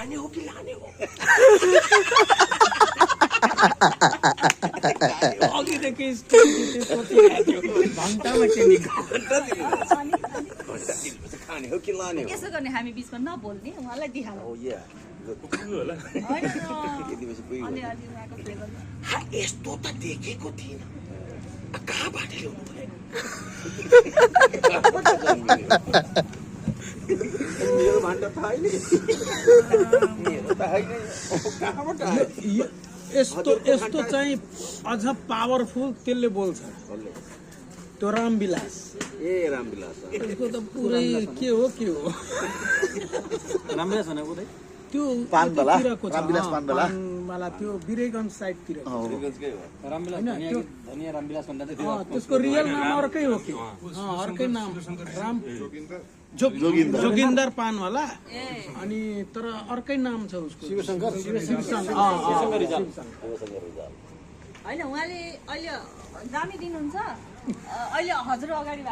खाने हो कि लाने हो अघिदेखि स्टोरी सोचिरहेको थियो घन्टामा के खाने हो कि लाने हो यसो गर्ने हामी बिचमा नबोल्ने उहाँलाई दिइहाल्नु Oh yeah. होइन अलिअलि उहाँको फ्लेभर यस्तो त देखेको थिइनँ कहाँबाट ल्याउनु भयो मेरो भान्डा थाहै नै मेरो थाहै नै कहाँबाट आयो यस्तो चाहिँ अझ पावरफुल त्यसले बोल्छ त्यो रामविलास ए रामविलास त्यसको त पुरै के हो रामविलास भनेको उतै त्यो पानबला तिरको छ रामविलास पानबला पानबला त्यो बिरेगञ्ज साइडतिर श्रीगञ्जकै हो रामविलास धनिया रामविलास भन्दा चाहिँ त्यो त्यसको रियल नाम अर्कै हो कि अर्कै नाम राम जोगिन्दर पानवाला अनि तर अर्कै नाम छ उसको शिवशङ्कर होइन उहाँले अहिले दामी दिनुहुन्छ अहिले हजुर अगाडि